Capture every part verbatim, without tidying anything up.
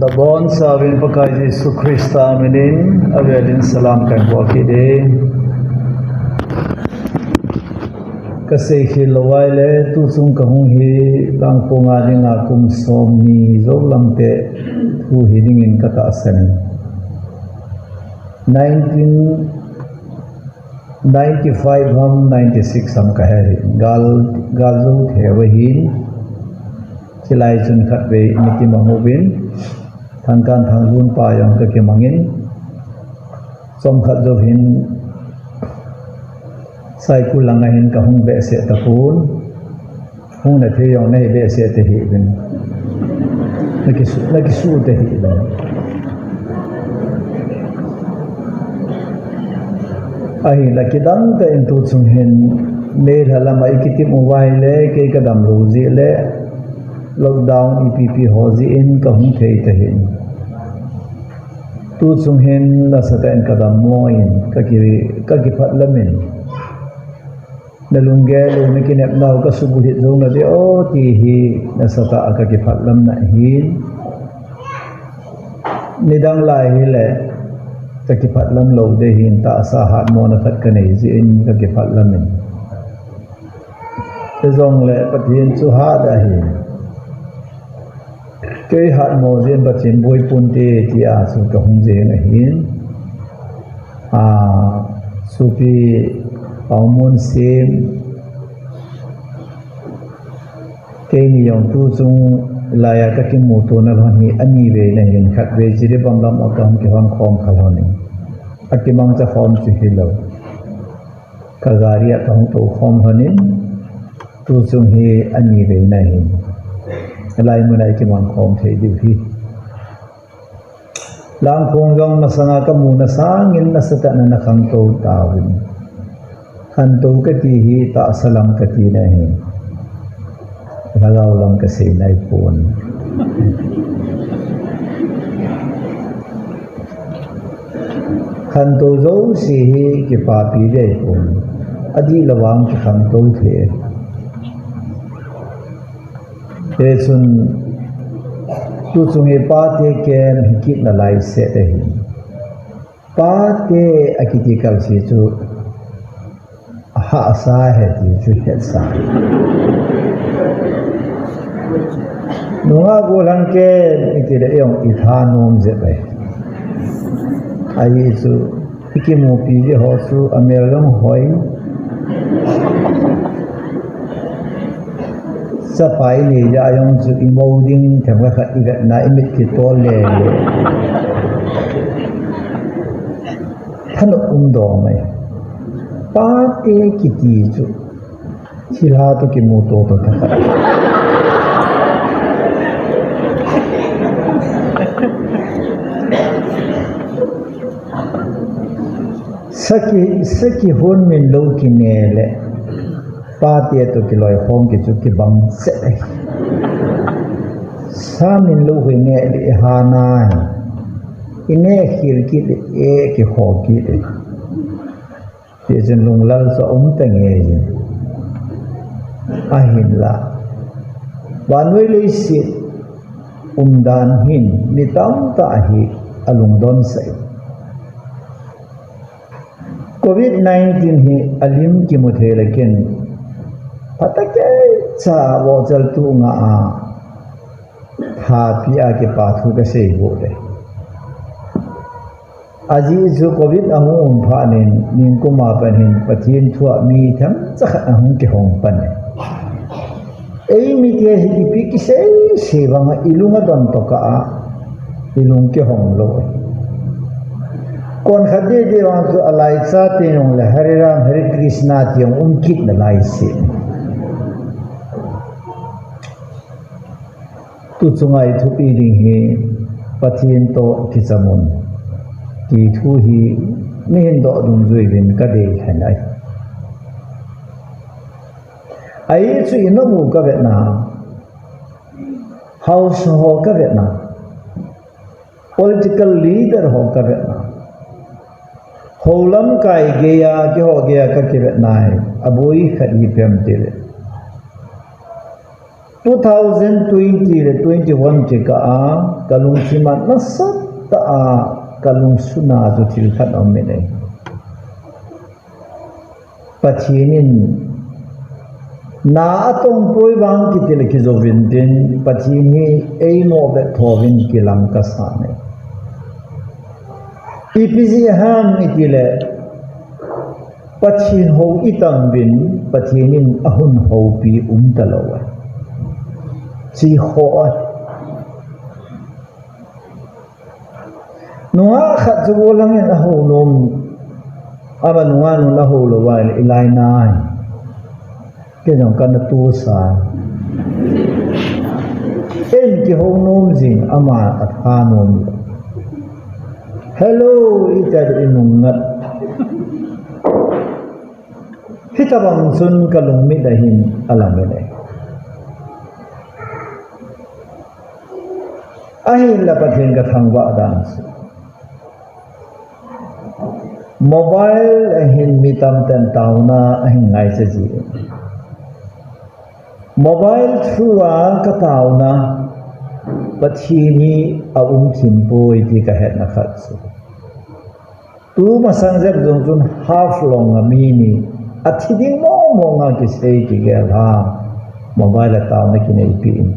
Kabonchauvin Pakai Jesu Christa minin avelin salam kahin bol kit e. Kasei khel lou vaile, tuchung kahung hi Langkhong a dinga kum somni jou lamte thu hi dingin katahsan in. Nineteen ninety-five ham, ninety-six ham kahe hi. Gal, gal jou thei ahin. Chulai chun khatvei mi kimang uvin, Thangkan Thanglun pa jong kakimangin, chomkhat jou hin Saikul langa hin kahung behseh tapon, hung nathei jong nahi behseh tahih uvin, nakisu, nakisu tahih uvin. Ahinla kidang tah in tuchung hin, May lha lama ikitim uva ahile, kei kadam lou jeh le, lockdown ipi ipi ho jeh in kahung thei tahin. Tuchung hin nasatah in kadammo in, kaki, kakiphatlam in. Nalunggel u, nakinepnau kasubulhit jou nade o, ti hi nasatah a kakiphatlamna ahin. Nidang lai hile, kakiphatlam lou ding ahin, tahsa hatmona khat kanei jeh in kakiphatlam in. Hijongle Pathen chu hat ahi. Kei hatmo jeh in Pathen boi ponte tia chu kahung jeng ahin. A, sopi Paomunsem, keini jong tuchung laiya kakimutona lhon hi ani veina ahin, khatvei Jiribam lama kahung kihon khom kha lhonin. Akimangcha khom chu hilou, kagari a kahung tou khom lhonin, tuchung hi ani veina ahin. Alai muna ikimang khom thei diu hi. Langkhong jong masanga kamuna sangin nasatah in ana khangtou tauvin. Khantou kati hi tahsa lam katina ahi. Lhagao lam kasei naipon. Khantou jouse hi kipapi ding ahipon. Adih lou vang kikhangtou thei. Hichun, tuchung hi pate camp hikit nalai set ahi. Pate akiti kalse chu, ahahsa ahi ti chu hetsa. Nungah gollhang camp itile jong ithanom jep ahi. Ahi chu, ikimupi jeh ho chu amel jong hoi. Chapa inei jeh a jong chu imo ding themkhat khat ivetna imit kitol lele. Thanop umdom ahi. Pate kiti chu thilha toh kimuto toh thakhat. Sa ki, sa kihon min lou kine le, pate toh kiloikhom kiti chu kibang chet ahi. Sa min lou hoi neh le iha nai. Ineh khel kit le, eh kikho kit le. Tichun lunglal chu aum ta ngei jin. Ahinla, vannoi leiset umdan hin mi tamtah hi alungdon sah e. Covid nineteen hi alim kimu thei le ken, phatah keicha vohchal tu nga a, thapi a kipa thu kasei got e. Ajeh chu Covid ahung um phat in, nikum a pat hin Pathen thu a mi themcha khat ahung kihong pan e. Eimite hi ipi kisei sei vang a ilung adon tokah a, ilung kihong lou e. Konkhat dede vang chu alaicha te jong le Hare Ram, Hare Krishna ti jong um kit nalai se. Tuchunga ithupi ding hi Pathen toh kichamun ti thu hi mihem doh dungjuiyin kadei hen ahi. Ahi chu inam u kavetna, haosa ho kavetna, political leader ho kavetna, hou lamkai geiya, keiho geiya kakivetna hi aboi khat hi ipi ham itile, Two thousand twenty le twenty-one kikah a, kalungthim a nasatah a, kalungsung a chu thil khat aum in ahi. Pathen in na atong poi vang kiti le kijou vin tin, Pathen hi eimo vetho vin kilang kasa e. Ipi jeh ham iti le, Pathen hou itam vin, Pathen in ahung houpi umta lou e. Chi ho a. Nungah khat chu gollhang in ahou nom, ama nungah nun ahou lou va, ilai nai. Kei jong kana tosa. Eihin kihou nom jing, ama atha nom. Hello, iti a inung ngat. Hitabang chun kalungmit ahin alang in ahi. Ahinla Pathen kathangvah dan chu, mobile ahin mi tamten taona ahin ngaicha ji. Mobile through a kataona Pathen hi aum thim poi ti kahetna khat chu. Tumasang jep jong chun Haflong a mi ni athi ding mong mong a kisei kigel a, mobile a taona kineipi in.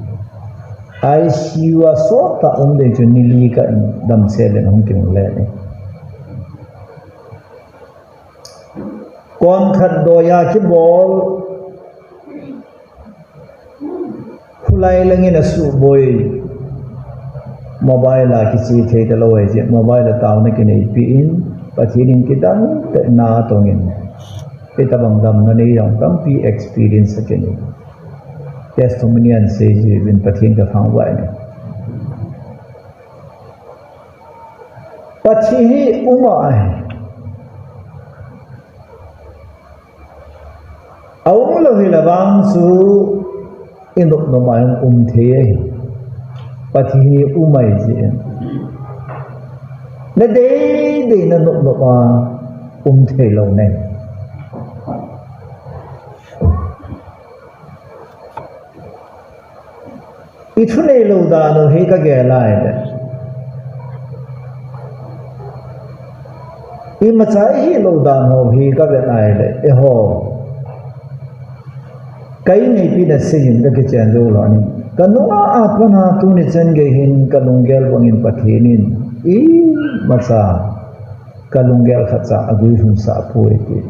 I C U a sot a um ding chu ni li kah in damsel in hung kinung le ni. Kon khat doi a kibol, khulai lang in asuboi, mobile a kiche thei talou ahi jeh, mobile a taona kineipi in, Pathen in kidang tah in na atong in. Hitabang damna nei jong tampi experience akinei. Testimony ahin sei ji uvin Pathen kathangvah in ahi. Pathen hi um ahi. Aum lou hile vang chu inop nop a um thei ahi. Pathen hi um ahi jeh in. Na dei dei na nop nop a um thei lou ne. I thunei lou dan u hi ka gel a ahile, imacha i hi lou dan u hi ka vet a ahile, eiho, ka inneipina seiyin ka kichen jou lou ahi. Ka nunga a pat a tuni chan gei hin ka lunggel bangin Pathen in imacha ka lunggel khatcha aguilhunsah poi ti.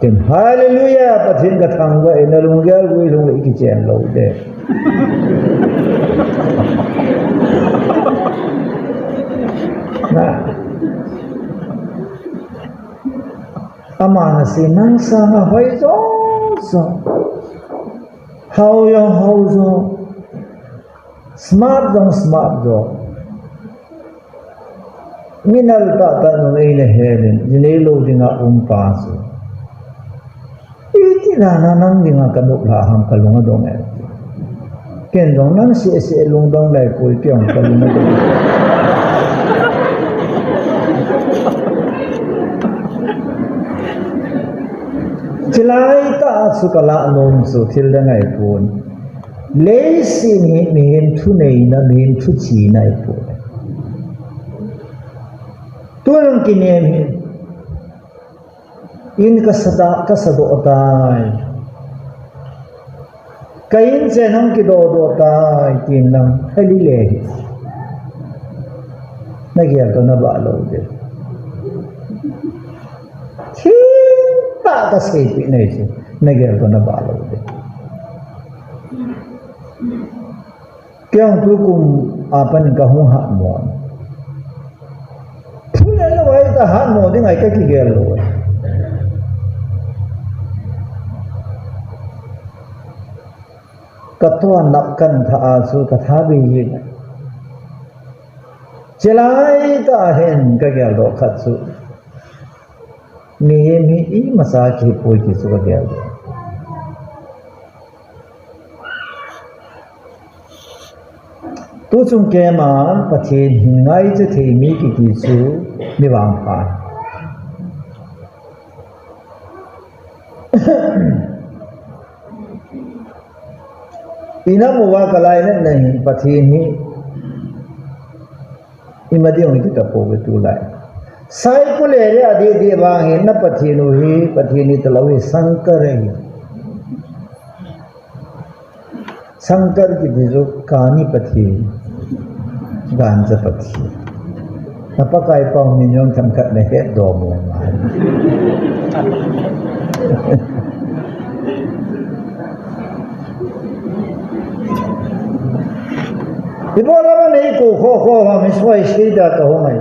Tin, hallelujah, Pathen ka thangvah e, na lunggel guilhung le i kichen lou de. Na. Ama na sei nang sanga hoi jo jo. Hao jong hao jo. Smart jong smart jo. Mi nal tah tah nung eina helin, jinei lou dinga um pa chu. Iti dan a nang dinga ka nop lha ham ka lung adong e. Ken jong nang seh seh lungdong lai poi, kei jong ka lung adong. Chilai tah chu ka lah nom chu thil dang ahipon. Leiset hi mihem thuneina, mihem thuchihna ahipoi. Tun kinem hi, in ka sada, ka sadoh tai. Ka in chen hung kidoh doh tai, tin lang, heli le hi. Na gel toh na bah lou de. Thil tah ka seipeh nahi chu, na gel toh na bah lou de. Kei jong tukum a pat in ka hung hatmo. Phulel lou ahi ta, hatmo ding ahi ka kigel lou. Ka tuan nap kan tha a chu ka tha bei jin. Chilai tah hin ka geldoh khat chu, mihem hi imacha kipui ti chu ka geldoh. Tuchung kema Pathen hin ngaicha thei mi kiti chu mi vangpha. Ina mo wa ka lainatna hi Pathen hi ima ding hung hita pouve tulai. Saikul area a didi vang hi na Pathen u hi, Pathen hi talou hi Shankar ahi. Shankar kiti chu kani Pathen, ganja Pathen. Na Pakai pau min jong themkhat na het dom mo ma. Ibola ba nei ko kho kho ha mi soi sei da ka ho mai.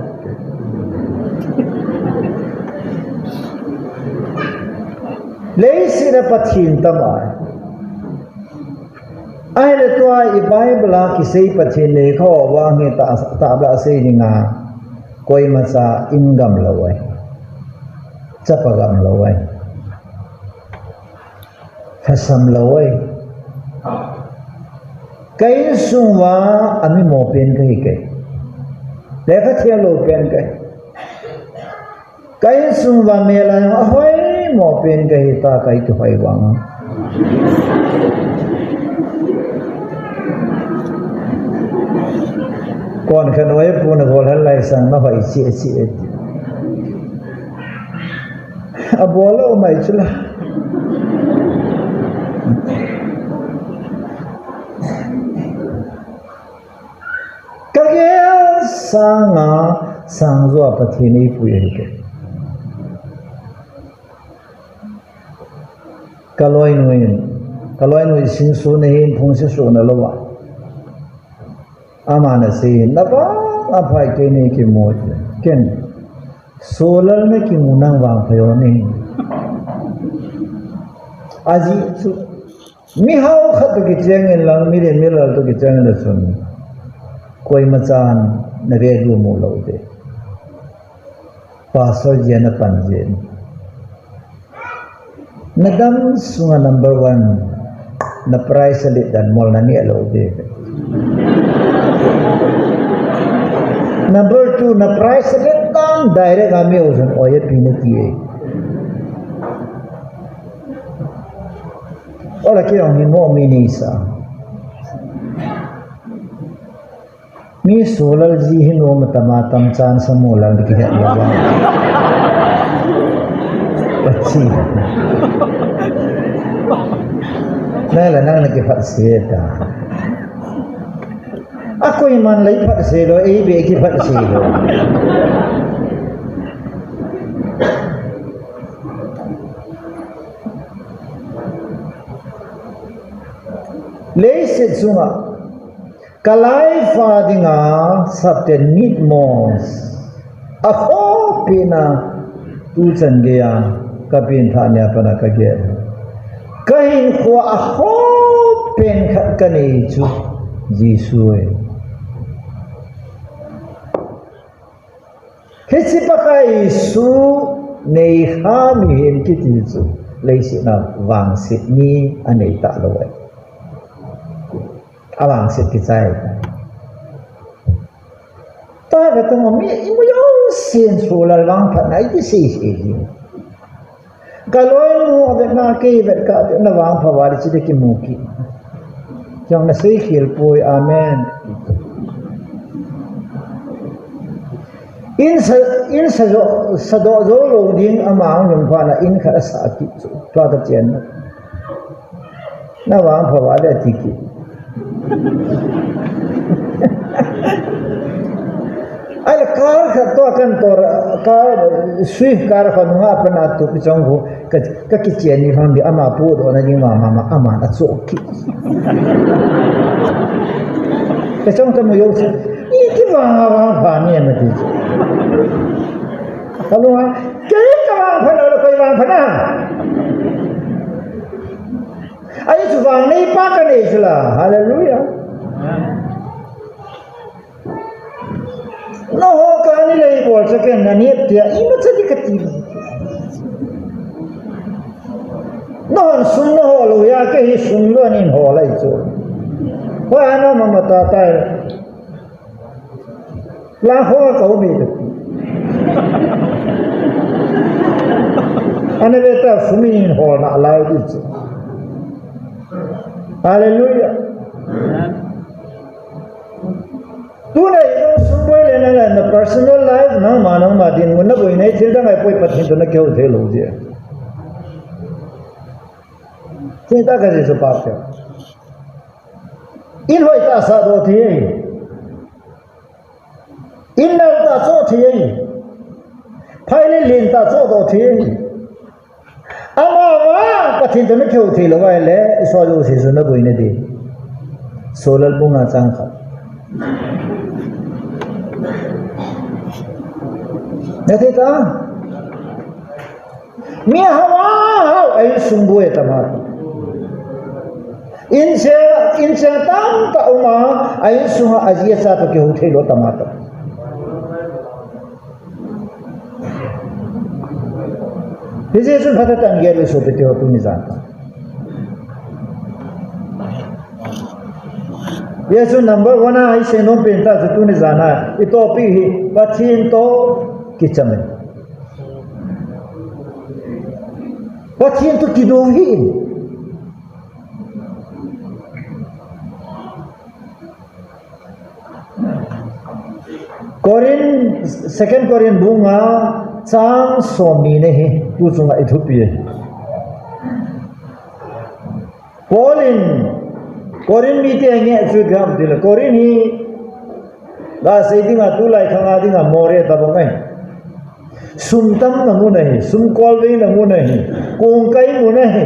Leiset a Pathen tam ahi. Ahile tua i Bible a kisei Pathen nei kho vang hi ta, tahbeh a sei dinga, koimacha in gam lou ahi. Chapa gam lou ahi. Lhasam lou ahi. Ka insung uva amimo pen kahi kei. Lekha thiem lou pen kahi. Ka insung uva mel a jong ahoimo pen kahi ta, ka kihoi vang. Kon khat noi pu na gol hal lai sang na hoi chi chi. Abol lou mai chula. Ka gel sanga sang jo a Pathen eipui ahi kei. Ka loinu in, ka loinu in singsu na hin phung singsu na lou a. Ama na sei, na vang a phai kei nei kimu. Ken, Solal na kimu nang vang phai o nei. Ajeh chu. Mihao khat toh kicheng in lang, milen milal toh kicheng in lang chun, koimachan na value mu lou te. Pastor jeh a na pan jeh in. Na dam sunga number one, na price a let dan mol na neh lou te. Number two, na price a let dan direct a mi o jun oi a pi na ti e. Ola kei jong hi mo mi nei sa. Mi Solal ji hi nom a tam a tam chan sa mo lal di kihet lou va. Pachi. Nang la nang na kiphat se ta. A koiman lei phat se lou, ei be kiphat se lou. Leiset chunga ka life a dinga sapten need most. A khopi na tuchan geiya ka pengthah nia pat a ka gel. Ka hinkhoa a khopen khat ka nei chu Jesu ahi. Hiche Pakai Jesu nei kha mihem kiti chu leiset a vangset mi anei talou ahi. Avangset kichai. Tua ka tong mi imu jouse in Solal vangphatna iti sei sei ji. Ka loinu avetna kei vet ka avetna vangpha vale chule kimu kit. Chang na sei khel poi, amen. In sa, in sa jo, sa doh jou lou ding ama hung lhung phat na in khat asa kit chu. Tua ka chen na. Na vangpha vale ati kit. Ahile car khat tua kan tor, car, Swift car khat nunga pat a tupi chang khu ka, ka kichen ni phan bi ama pu doh na ding ma ma ma ama na cho ki. Ka chang ka mu jouse. Iti vang a vangpha ni ma ti. Ka lunga, kei ka vangpha lou le koi vangpha na. Ahi chu vang nei pa ka nei chu la. Hallelujah. Nangho kani lei bol cha ken na nep tia, imacha di kati. Nangho sum nangho lou a, kei hi sum lou a nin ho lai chu. Hoi a na mama ta tai. Lang ho ka um e. Ana ve ta sum in ho na lai di chu. Hallelujah. Tuna insung boi le na, na personal life, nangma, nangma dinmun na boina hi thil dang ahipoi, Pathen toh na kihou thei lou jeh. Thil dang ka jeh chu pa ke. In hoi tah sah doh thei. In nal tah choh thei. Phai le len tah choh doh thei. Ama, ama, Pathen toh na kihou thei lou ahile, i soh jouse chu na boina ding. Solal bung nga chang khat. Na thei ta? Mi hao, hao, a insung boi a tam a. Incheng, incheng tamtah um a, a insunga aji acha toh kihou thei lou tam a tam. Hijeh chun phatah tah in gel u sopi teho tuni jan a. Hijeh chun number one a, i seinom pen tah chu tuni jan a, i topic hi Pathen toh kicham e. Pathen toh kidou hih in. Corinth, Second Corinth bung nga chang somni na hi, tu chunga i thupi e. Paul in Corinth mite ange chu gam tile, Corinth hi, ga sei dinga, tulai khanga dinga Moria tabang ahi. Sum tamna mun ahi, sum kolveina mun ahi, kongkai mun ahi.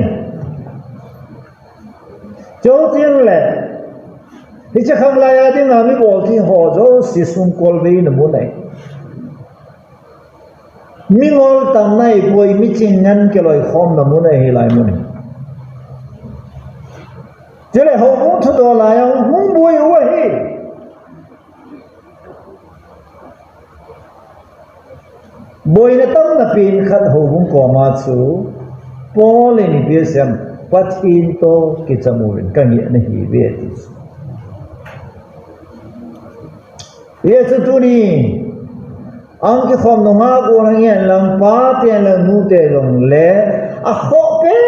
Chuteng le, hiche khanglai a dinga mi bol thei ho jouse sum kolveina mun ahi. Mingol tamna ahipoi, miching ngen kiloikhomna mun ahi lai mun. Chule houbung thudoh lai a hung boi u ahi. Boina tamna pen khat houbung koma chu Paul in ipi asei em, Pathen toh kicham uvin, ka ngehna ahiuve ati chu. Hijeh chun tuni a hung kikhom nungah gollhang hihen lang, pate lang, nute lang le, akhoh pen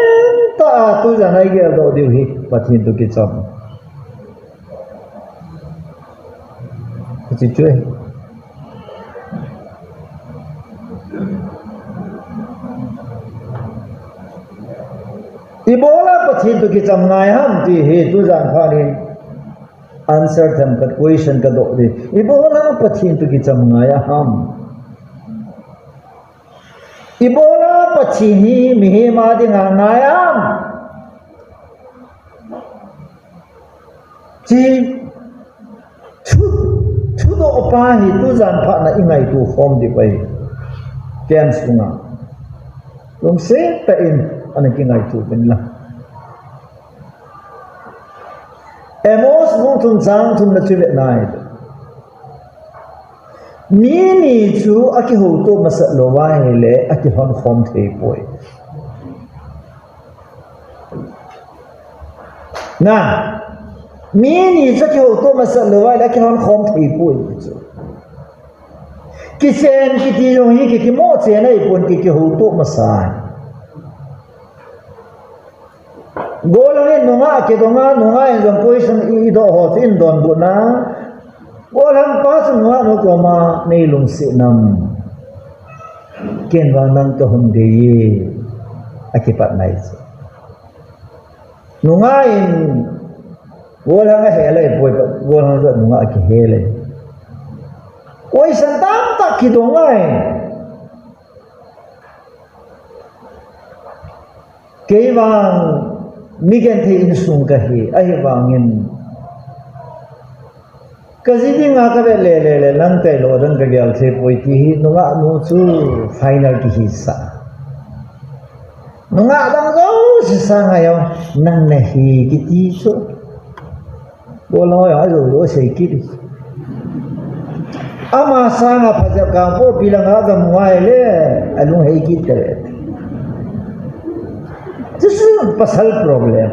tah a tujan a i geldoh diu hi Pathen toh kicham. Hiche chu ahi. Ibola Pathen toh kicham ngai ham ti hi tujan phat in answer themkhat, question kadoh ding. Ibola Pathen toh kicham ngai a ham? Ibola Pathen hi mihem a dinga ngai a ham? Chi thu, thudoh pa hi tujan phat na i ngaito khom diu ahi. Ken sunga lungset tah in ana kingaito uvin lang. Amos bung thum chang thum na chu ve nai. Mi ni chu akihoutoh masat lou ahile akilhon khom thei poi. Na, mi ni chu akihoutoh masat lou ahile akilhon khom thei poi chu. Kichen kiti jong hi ki, kimoh chen ahipon, ki, kihoutoh masa ahi. Gollhang in nungah kidong a, nungah in jong question i, i doh ho chu in donbutna. Gollhang pa chu nungah nu koma nei lungset nam. Ken vang nang toh hung dei e. Akipatna ahi chu. Nungah in gollhang ahel e, boi, gollhang jong nungah akihel e. Question tamtah kidong ahi. Kei vang mi genthei insung kahi, ahivangin kaji dinga kavet le le le lang tailou dang kagel thei poi ti hi nungah nu chu final kihisah. Nungah dang jouse sanga jong nang nahi kiti chu. Gollhang ho jong ajo jo sei kit. Ama sanga phajep kangpokpi langa gamu ahile, alung hei kit tave. This is pasal problem.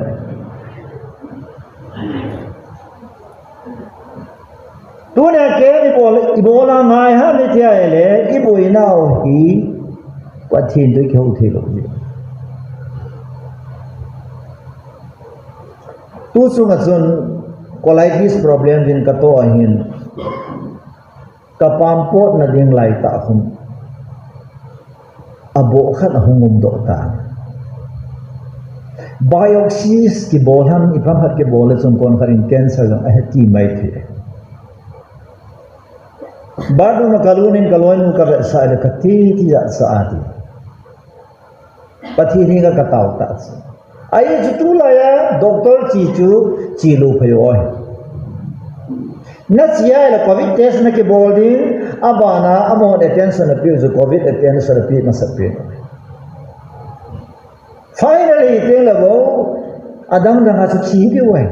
Tunia kei ibol, ibola ngai ham iti ahile, iboinau hi Pathen toh kihou thei lou ding. Tu chunga chun Colitis problem din katoh ahin, kapampotna ding laitah khun aboh khat ahung umdoh tan. Biopsies kibol ham, ipi ham khat kibol le chun konkhat in cancer jong ahi ti mai thei. Bathroom a kalhun in kaloinu kavetsah le kati tijat sah ati. Pathen henga katao tah chu. Ahi chu tulai a doctor che chu chelou phei o. Nache ahile covid test nakibol ding, abana amahon attention apeh u chu covid attention apeh masat pen. Finally, teng le bou, adang dang a chu che diu ahi.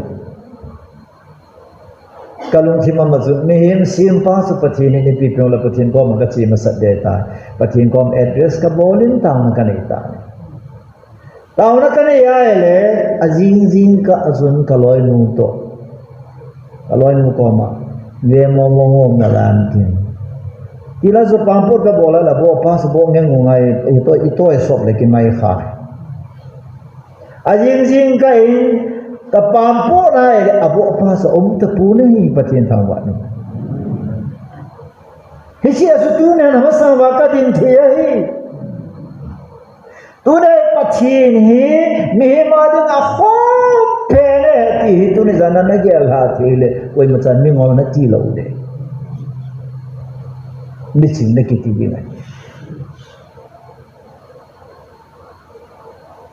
Kalungthim a ama chu, mihem sempa chu Pathen in ipi peng le Pathen koma kache masat ding tai. Pathen koma address kabol in taona kanei tai. Taona kanei ahile, ajing jing kah a chun kaloinu toh. Kaloinu koma, ve momo ngom nalam tin. Tila chu pampot kabol a la bo pa chu bo nge ngu ngai, ito, ito e sop le kimai kha. Ajing jing kah in, kapampot ahile, aboh pa chu um tapon ahi Pathen thangvah in. Hiche a chu tunia masang uva kadin thei ahi. Tuni Pathen hi mihem a dinga khom pen ahi ti hi tuni jan a nagel lha thei le, koima chan mingol nati lou le. Miching nakiti ding ahi.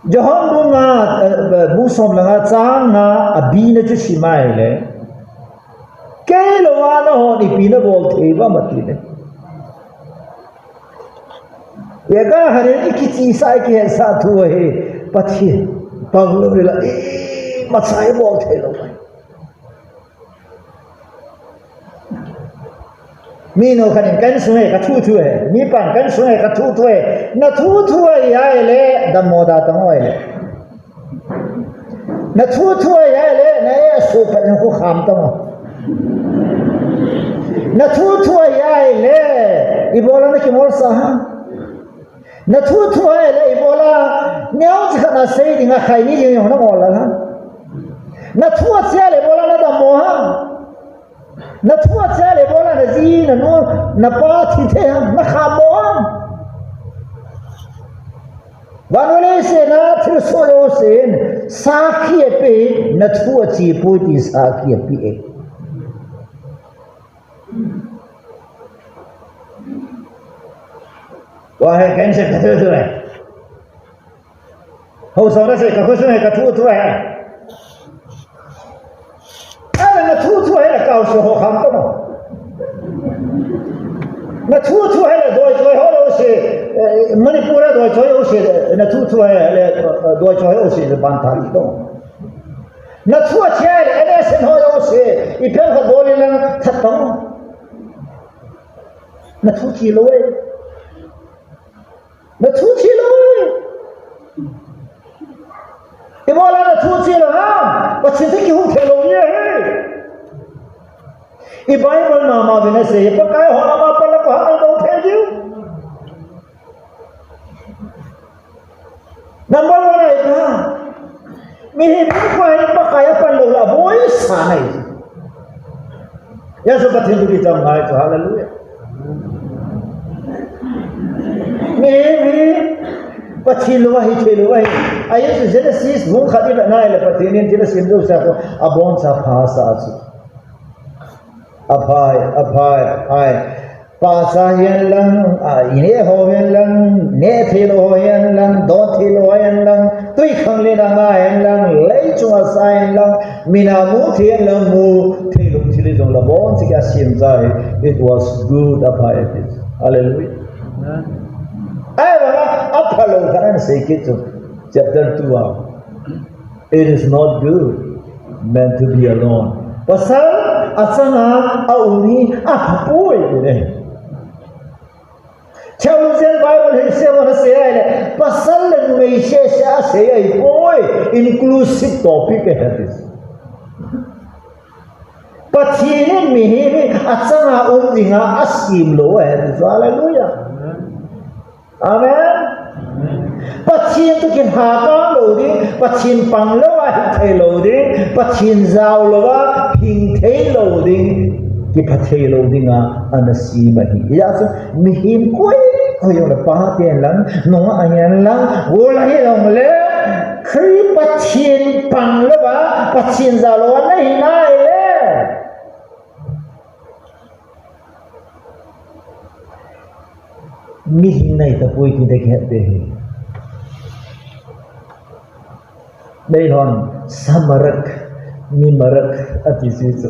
Johan bung nga, eh, bung som le nga chang nga a B na chu sim ahile. Kei louva nahon ipi nabol thei uvem ati le. Eka harin ikichihsah, ikihetsah thu ahi, Pathen, pang lou le la, imacha ibol thei lou ahi. Minu khat in kainsunga kathu thu ahi, mipan kainsunga kathu thu ahi, nathu thu ahi ahile, dammo da tang o ahile. Nathu thu ahi ahile, na e su pa in khu kham tang o. Nathu thu ahi ahile, ibola nakimolsah ham. Nathu thu ahi ahile, ibola neocha khat nasei dinga khai ni ding jong nangol la ham. Nathu ache ahile, ibola nadammo ham. Nathu ache ahile, ibola naji, nanu, napa thi thei ham, nakham mo ham. Vannoi leiset a thilsoh jousen sakhi ape, nathu ache poi ti sakhi ape e. Tua hi kainse kathu thu ahi. Haosa nasei kakhosung hi kathu thu ahi. Ana nathu thu ahile kaosa ho kham tamo. Nathu thu ahile doichoi ho jouse, eh, Manipur a doichoi jouse, nathu thu ahile, eh, doichoi ho jouse ban tha tamo. Nathu ache ahile, N S N ho jouse, ipi ham khat bol in lang that tamo. Nathu che lou e. Nathu che lou e. Ibola nathu che lou ham? Pathen toh kihuh thei lou ahi. I Bible mama vin asei, Pakai hon ama pan le koiham eidou thei diu. Number one ahi ta. Mihem hinkho hi Pakai apan lou le aboi sa ahi. Hijeh chun Pathen thu kichai ngai chu, hallelujah. Mihem hi Pathen lou ahi, thei lou ahi. Ahi chu Genesis bung khat ivet na ahile Pathen in thil asem jouse khu aboncha phasah chu. Aphai, aphai, aphai. Pahcha hihen lang, a, ineh ho hihen lang, neh theilou ho hihen lang, don theilou ho hihen lang, twikhanglen a nga hihen lang, leichunga sa hihen lang, min a mu thei hihen lang, mu theilou thil hijongle aboncha asem chu ahi. It was good, aphai ati. Hallelujah. Amen. Ahivanga, aphalou khat ana sei kit chu. Chapter two a. It is not good man to be alone. Pasal achanga aum hi aphapoi, ati e. Theologian Bible hi seven a sei ahile, pasal le numei sese asei ahipoi, inclusive topic ahi ati. Pathen in mihem hi achanga um dinga asem lou ahi ati. Hallelujah. Amen. Pathen toh kilhakang lou ding, Pathen pang lou a hing thei lou ding, Pathen jao lou a hing thei lou ding, kipha thei lou ding a ana sem ahi. Hijeh chun mihem koi koi jong le pa ten lang, nung a hen lang, gol a hi jong le, Christa Pathen pang lou a, Pathen jao lou a nahi nai le. Mihing nai tapoi ti ding kihet te hi. Meilhon, sa marak, mi marak, ati chu chu.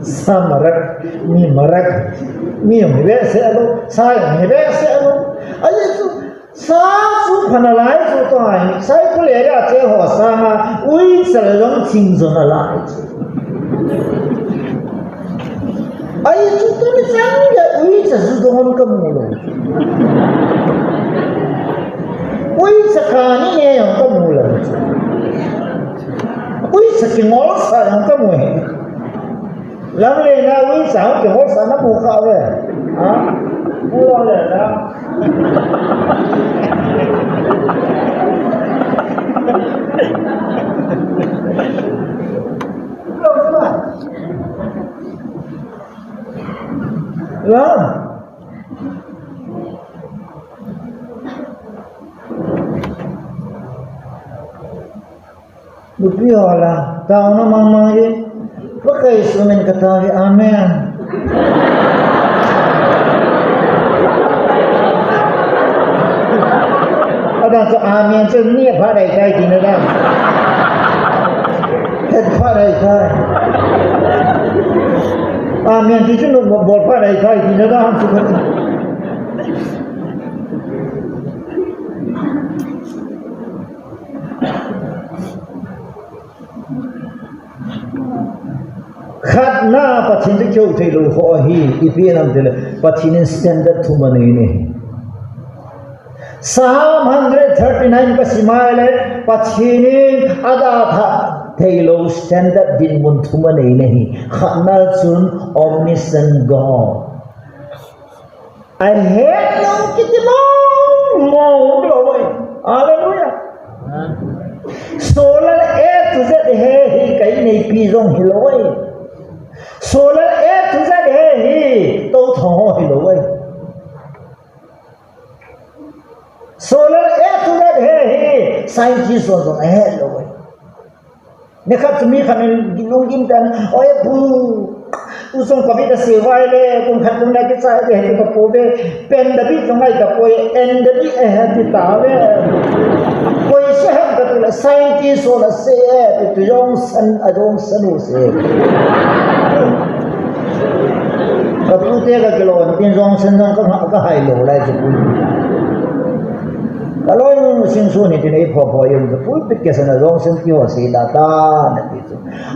Sa marak, mi marak. Mi jong hi behseh lou, sa jong hi behseh lou. Ahi chu, sa chu pha nalai chu tua hi. Sa khu le ya che ho sanga, uicha jong ching jo nalai chu. Ahi chu tuni chan le uicha ju dong kamu lou. Uicha kani ne jong kamu lou. Uicha kingol sa jong kamu hi. Lam le na uicha kingol sa namu kha ve. Ha? Mu le na. Lam. Nupi ho la, taona mangmang e. Pakai sumin ka tao e, amen. Adang chu amen chu ni pha dai tai ti na dang. Het pha dai tai. Amen ti chu nu bol pha dai tai ti na dang chu. Khatna Pathen toh kihou thei lou ho hi, ipi ham itile, Pathen in standard thum anei in ahi. Psalm hundred thirty-nine kasim a le, Pathen in adalha thei lou standard dinmun thum anei in ahi. Khatna chun omniscient God. Ahet lou kiti mong mong lou e. Hallelujah. Solal A to Z he hi kaineipi jong hilou e. Solal A to Z he hi tou thong ho hilou e. Solal A to Z he hi scientist ho jong ahet lou e. Nikhat chu mi khat in lunggim tah in, "Oi, pu, tu sung covid a se vai le, kum khat kum na kichai le, heti ka pu ve, pen da bi ka ngai ka poi, en da bi e heti ta ve. Koi se hem ka tu le, scientist ho la se e, tu tu jong san, a jong san u se." Ka pu te ka kilo, tin jong san jong ka, ka hai lou lai chu pu. Ka loi nu sing su ni tin ei pho pho yun chu pulpit ke sana jong san ki ho se da ta na ti.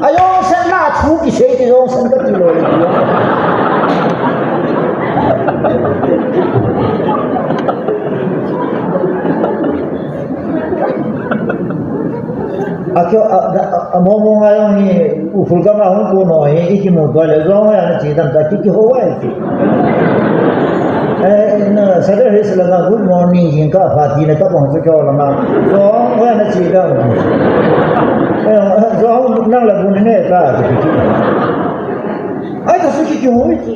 Ajong san na thu kisei ti jong san kati lou le ti. Akio, a, a, a, mong mong a jong hi, u full gam a hung ko no hi, ikimu to le jong ya na chi dam ta ki ki ho wa ti. Eh, na, Saturday sila na, "Good morning," jing ka, pha ti na ka bong chu kyo la ma. Jong, wa na chi da. Eh, jong, nang la bu ne ka. Ai, ka su ki ki ho ti.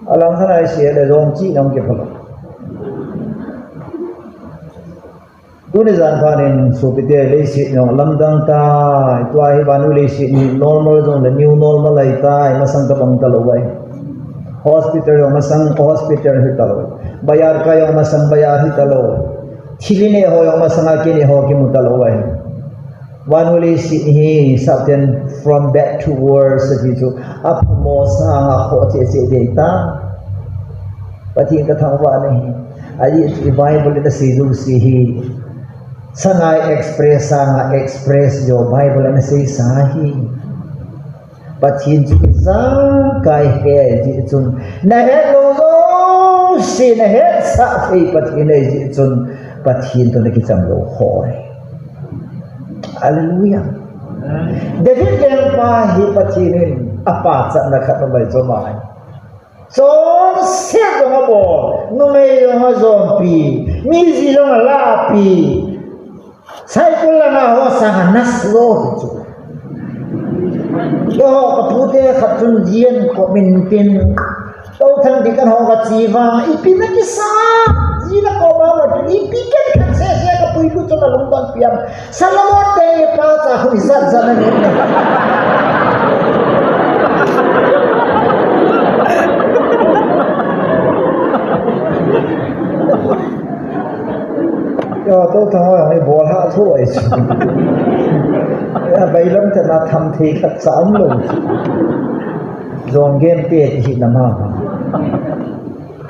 Alang khan ai se le jong chi nang ke pha. Tuni jan phat in sopite leiset jong lamdang tai, tua hi vannoi leiset hi normal jong le new normal ahi tai, masang tabang talou ahi. Hospital jong masang hospital hi talou. Bazar kai jong masang bazar hi talou. Thil ineh ho jong masang a kineh ho kimu talou ahi. Vannoi leiset hi Satan from bad to worse ati chu aphamo sanga khoh cheh cheh ding ahi tai. Pathen ka thangvah na ahi. Ajeh chu Bible in asei jouse hi. Sangai express, sanga express jo Bible in asei sa hi. Pathen chu ijakai he jeh chun. Na het lou jouse na hetsah thei Pathen ahi jeh chun. Pathen toh na kicham lou khoi. Hallelujah. David lengpa hi Pathen in apachatna khat aum ahi chu mai. Chonset jong abol, numei jong ajompi, mi ji jong alapi. Cycle langa ho sanga nas lo hi chu. Keiho kapute khat chun ji ahin kop in tin. Tou Thang Deacon ho kache vang, ipi nakisa, ji nakop a ma, ipi ken khat sese kapuilut chun alungdon piam. Solomon te pa cha khu ijat jat na ni. Yo, Tou Thang ho jong ibol ha thu ai chu. Ya, bailam te na tham thei khat cha um lou. Jong gen te ti hi na ma.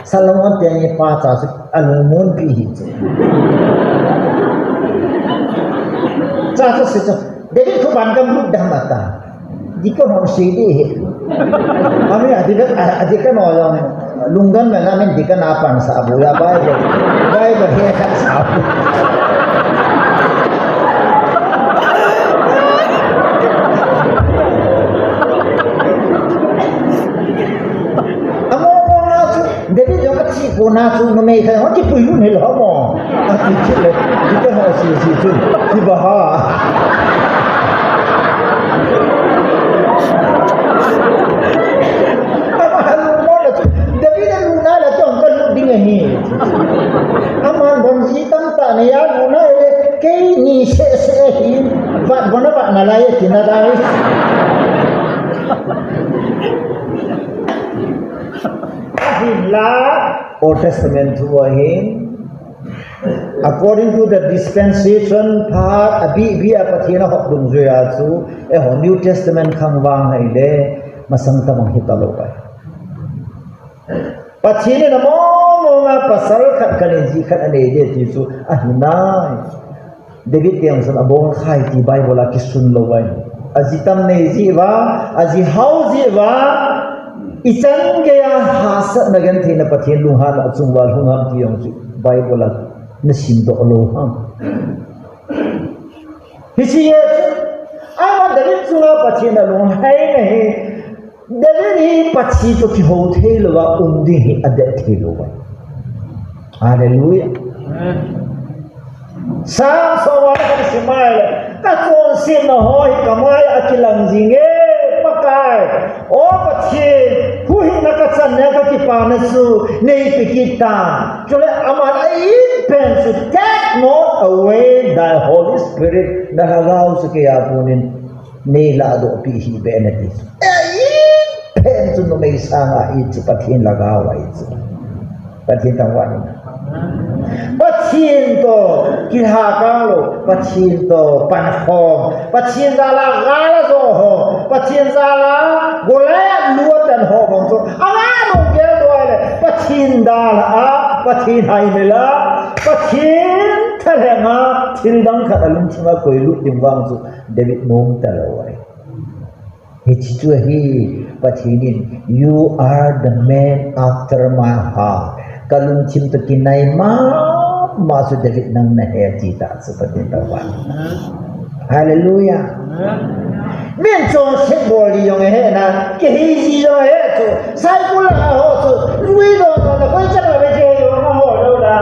Solomon te ni pa cha chu alungmonpi hi chu. Cha chu si chu. David khu ban gam lut dam ata. Deacon ho si di hi. Ami a deacon, a, a deacon ho jong lungdon mel a min deacon a pan sa bu ya Bible. Bible he khat sa bu. Amo mo na chu, David jong athi ko na chu, numei khat jong kipuilut hel ho mo. Ati chu le, deacon ho si si chu, kiba ha. Ama lungmon a chu, David alungna la chu, kalut ding ahi. Aman bon ji tamtah nei alungna le, keini sese hi, vat bon a vat nalai e, tina dai. Ahinla, Old Testament thu ahin, according to the dispensation phat, abih bih a Pathen ahop dungjui a chu, eiho New Testament khang vang ahile, masang tabang hita lou ahi. Pathen in among mong a pasal khat khat in ji khat anei ding ti chu ahi nai. David teng chun abol khai ti Bible a kisun lou ahi. Aji tam nei jeh uva, aji hao jeh uva, ichan geiya hahsatna gentheina Pathen lunghanna achung uva lhung ham ti jong chu Bible a nasim doh lou ham. Hiche hi chu, ama David chunga Pathen alunglhaina hi, David hi Pathen toh kihou thei louva um ding hi adet thei lou ahi. Hallelujah. Amen. Psalm som le khat isim a ahile, kachonsetna ho hi kamai a kilang jing e, Pakai. O Pathen, huhhingna kachan le kakipana chu neipe kit tan. Chule aman a-in pen chu, take not away thy Holy Spirit, na Lhagao chu keiya punin. Nei ladoh pi hih beh nati. Ei, phen chu numei sanga hi chu Pathen lhagao ahi chu. Pathen thangvah in. Pathen toh kilhakang lou, Pathen toh pankhom, Pathen jal a gal a jo ho, Pathen jal a Goliath lu a tan ho bang chu. Ama nung gel doh le, Pathen dalha a, Pathen haimil a, Pathen thalheng a, thil dang khat alungthim a koilut ding vang chu. David nom talou ahi. Hiche chu ahi, Pathen in, "You are the man after my heart." Kalungthim toh kinai mama chu David nang nahi ati ta chu Pathen thangvah. Hallelujah. Min chonset bol di jong ahe na, kihei ji jong ahe chu, cycle a ho chu, lui lo na, koi chan a ve che lo na ho lo na.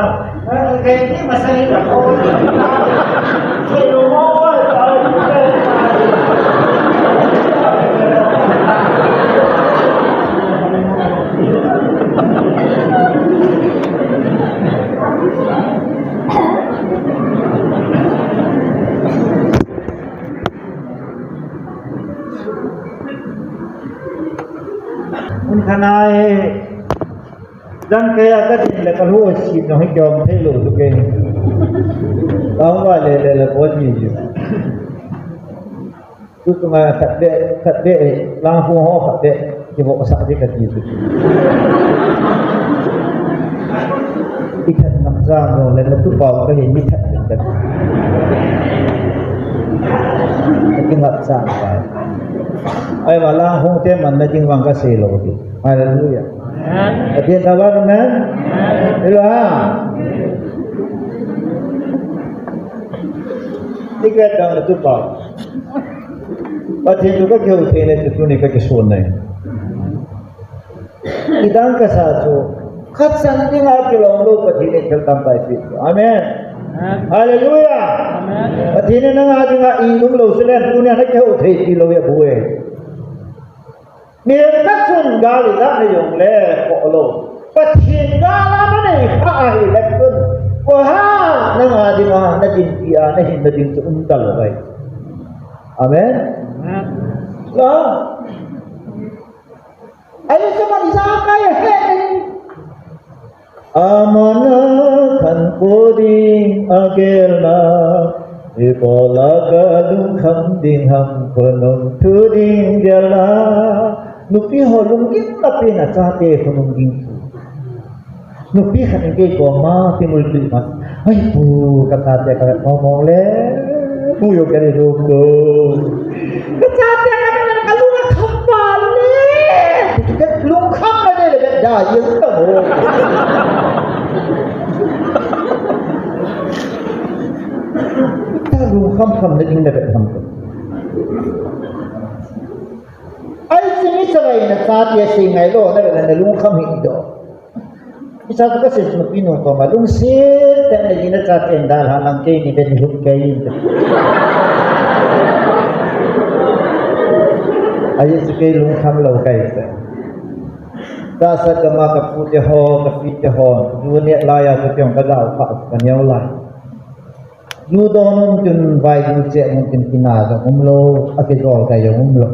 Hun khanai. Jang kei a kadin le kalu si no hi jong thei lou tu kei. Kang va le le le bo ji ji. Tu tu nga khat be, khat be, lang hu ho khat be, ki bo sa di kati tu. I khat ngap sa no le na tu pau ka hi ni khat ka. Ki ngap sa ka. Ai wa lang hu te man na jing wang ka sei lou tu. Hallelujah. Amen. Pathen thangvah, amen. Amen. Hello, ha? Ni kei tang tu pa. Pathen tu ka kihou thei le tu ni ka kisun nai. Idang kasa chu, khat chan dinga kilom lou Pathen in thil tamtah eipeh chu. Amen. Amen. Hallelujah. Amen. Pathen in nanga dinga ilum lou chu len, tunia nakihou thei tilou ahi bou e. Mihem khat chun gal ijat nei jongle khoh lou. Pathen gal a nanei kha ahile chun, koiha nanga dinga nadinpi a nahinna ding chu um talou ahi. Amen. Amen. Ahi chu man ijakai ahi. Amana khankho ding agelna, ibola kalungkham ding ham, khonung thu ding gelna. Nupi ho lunggimna pen a chate khonung ding thu. Nupi khat in kei koma timul pil ma. Ai pu, kachate kavet mong mong le. Pu jong kani lou ko. Kachate kavet le kalung akham val le. Kalungkham na le le da jeng ta mo. Kalungkham kham na ding le vet kham. Ai, chumi chalai na chate sei ngai lou, na vet na lungkham hi do. Icha tu kasei chu nupi nung koma lungset tah in naji nachate dalha lang, keini vet ni lhum kei in. Ahi chu kei lungkham lou kahi chu. Tahsa gam a kapu te ho, kapi te ho, ju neh lai a chu kei jong kajao kha kaneo lai. Ju don un tin, vai ju cheh un tin, kina jong umlou, akijol kai jong umlou.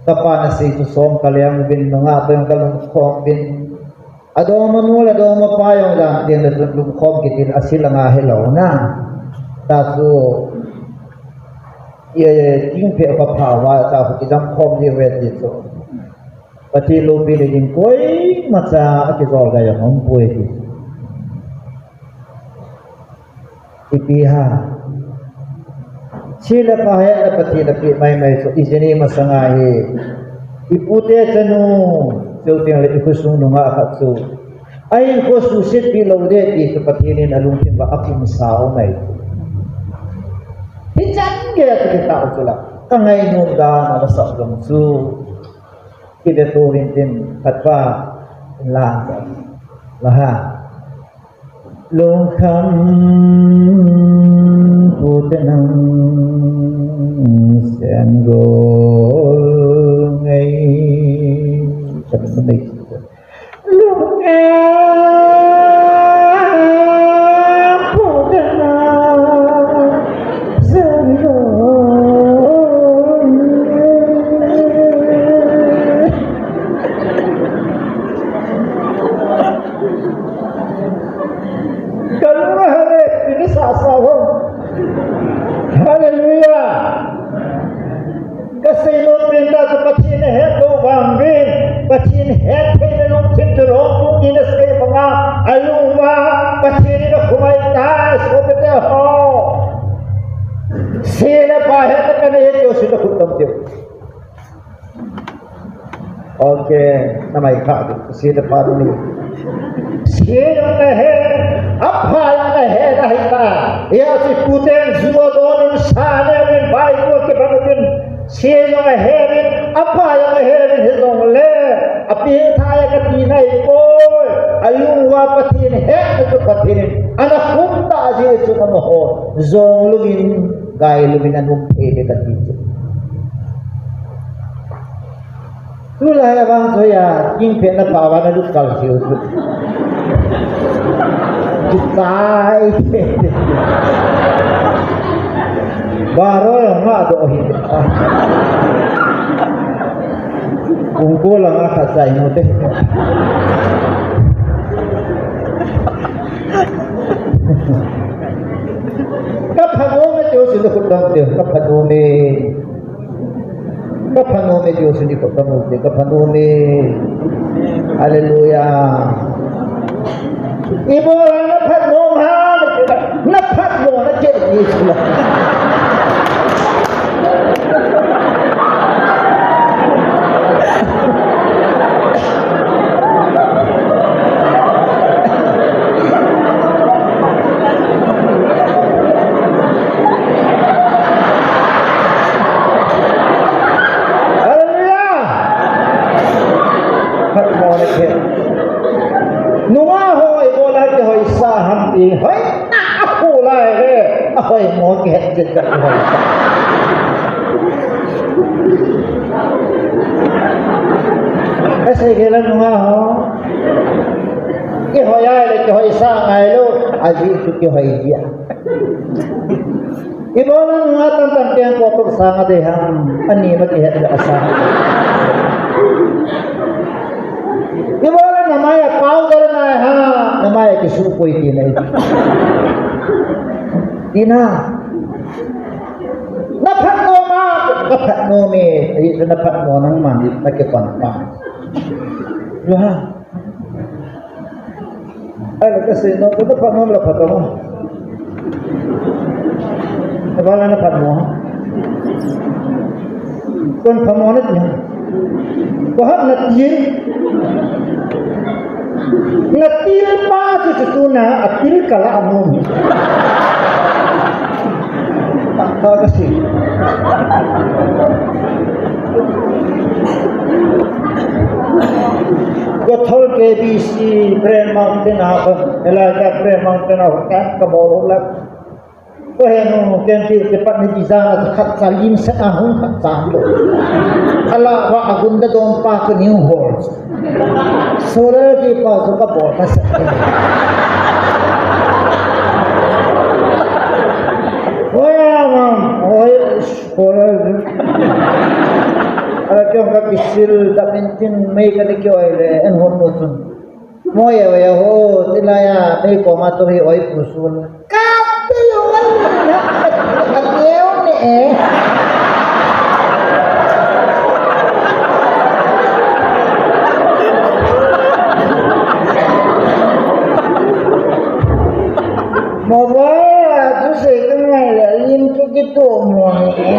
Kapa nasei chu som kaleng uvin, nungah toh jong kalungkhom uvin. Adongmanu le adongmapa jong jan teng le chun lungkhom kit in, asil anga hilou na. Tahsa chu, e, tingphe kapha uva, tahsa chu kijam khom ji uve ti chu. Pathen loupi le ding koimacha akijol kai jong umpoi ti. Ipi ham. Chule pa hetna Pathen apeh maimai chu ijat ni masanga hi. Ipu te chanu, chuteng le ikhosung nungah khat chu. Ahinkho suhset pi lou ding ti chu Pathen in alungthim uva aphumsa u ngai. Hichan gei a chu kitah u chu la. Kangainom dan a la sah jong chu. Kidetoh uvin tin khat pa lang ka la ha. Lungkham pute nang sen gol ngai. Lungkham pute nang sen gol ngai. Kalung ahele, ini sasa ho. Hallelujah. Kasei nom pen tah chu Pathen ahet lou vang uvin, Pathen hetthei na lungthim chu lhom pung in asei banga, alung uva Pathen in akhum ahi tai, sopite ho. Sum le pai hetna kanei e ti ho, sum le khut dam ti ho. Ok, namai kha di, sum le pai ni. Sum jong nahe, apha jong nahe, nahe ta. Hijeh chun tuten ju adon un, sa aneh un, Bible kipan un, sum jong ahe un, apha jong ahe un, hijongle, apeh tha e kati nahi poi. Alung uva Pathen hetna chu Pathen in ana khum tah jeh chun amaho jong louvin, gai louvin ana um thei uve kati chu. Tulai a vang chu ya, king phet na pa va na lut kal siu chu. Kichai. Baro jong nga doh hi. Kung ko la nga khat chai nu te. Ka phanom e ti ho, sum le khut dam ti ho, ka phanom e. Ka phanom e ti ho, sum le khut dam ti ho, ka phanom e. Hallelujah. Ibola na phatnom ham, na phatnom na ke ni sula. Hallelujah. Kasei kei la nunga ho. Kihoi a le kihoi sa ngai lou. Ajeh chu kihoi dia. Ibola nunga tamtah teng ko tuk sanga dei ham. Ani ma kihet le asa. Ibola namai a powder nai ha. Namai a kisu poi ti nai. Tina. Na phat nom a, ka phat nom e, ei, na phat nom nangman, na kipan pa. Yo ha. Ai, la kasei nom, na phat nom la phat nom. Aba la na phat nom. Kon phat nom na ti ha. Ko hap na ti. Na til pa chu chu tu na, a til ka la nom. Ta ka si. Ko thol K B C, Prayer Mountain a, Elijah Prayer Mountain a, ka ka bol la. Ko he nu, ken ti, ti pat ni ti jang a, khat cha lim set a hung khat cha lo. Ala wa a gunda dong pa ko new hall. Solar ki pa ko ka bol ka set. Oya mam, oi, solar. Ala kyong ka kisil da min tin mei ka ni kyo ai le, en hon mo tun. Mo ye, mo ye, ho, ti la ya, mei ko ma to hi oi pu sun. Ka ti lo wan na, ka ti lo ne e. Mo ba, tu se ka ngai la, lim tu ki to mo ne e.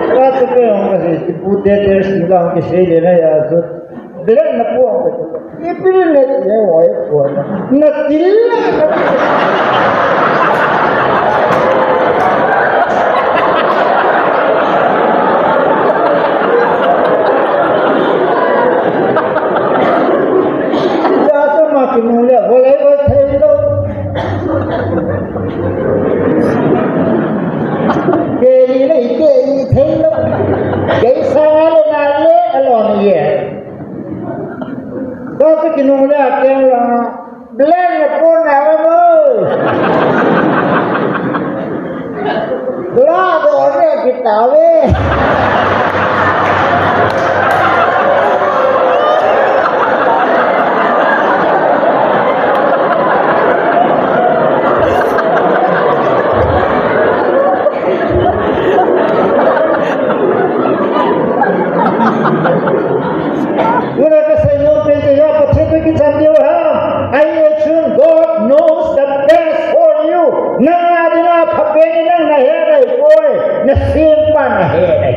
Ka tu ke ong ka se, Pu Dede Singh la hung kisei le na ya chu. Belen na puang ka chu. Ipi le le wa e puang. Na til la. Ya sa ma ki mu le, wa le wa thei lo. Kei ni le, kei ni thei lo. Kei sa le na le, a lo ni ye. Ka ka kinung le a keng la. Blen le pon na wa mo. La do le kita we. Tuna kasei nom pen chu, Pathen toh kichan diu ham. Ahile chun God knows the best for you. Nang a dinga phapen in nang nahet ahi poi. Nasempa nahet ahi.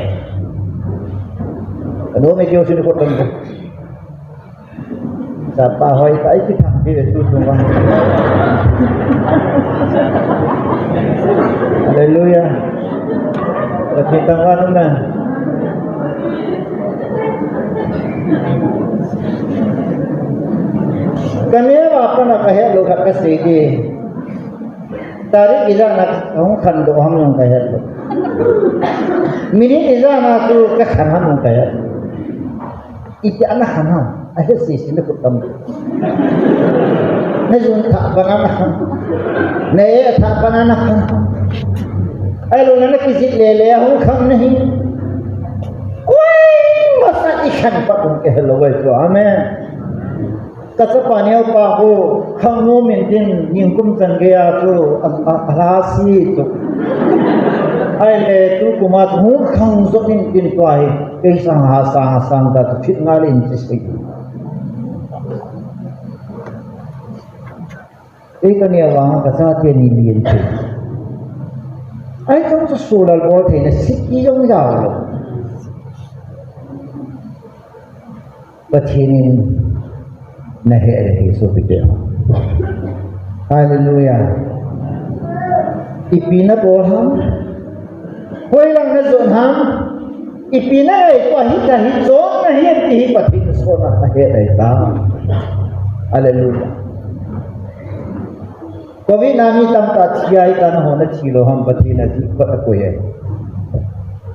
Ano me kyo sinu kotan ko. Sapa hoi ta iki thang di tu tu ma. Hallelujah. Pathen thangvah in na. Ka neo a pat a ka het lou khat ka sei ding. Tarik ijat a hung khandoh ham jong ka het lou. Minute ijat a chu ka khan ham jong ka het lou. Iti ana khan ham. Ahe sisi na khut tam. Na jun tha bana na khan. Na e tha bana na khan. Ahilou le na kijih le le a hung khang na hi. Koima sa i khan pa tum ke hello wai chu. Amen. Ka chapa neo pa ho khang nom in tin ningkum chan gei a chu a, a, a la si chu. Ahile tukum a chu hung khang jong in tin tua hi. Kei sang ha sang ha sang ta chu phit ngal in chi sei. Kei ka neo vang ka chate ni lien thei. Ahi chang chu sulal bol theina siki jong jao lou. Pathen in na he le hi sopite. Hallelujah. Ipi na bol ham. Hoilang na jon ham. Ipi na ngai pa hi ta hi jon na hi ti hi Pathen sona na he le ta. Hallelujah. Covid na mi tamtah thi a, hitia nangho nathi lou ham, Pathen in ajih phot apoi e.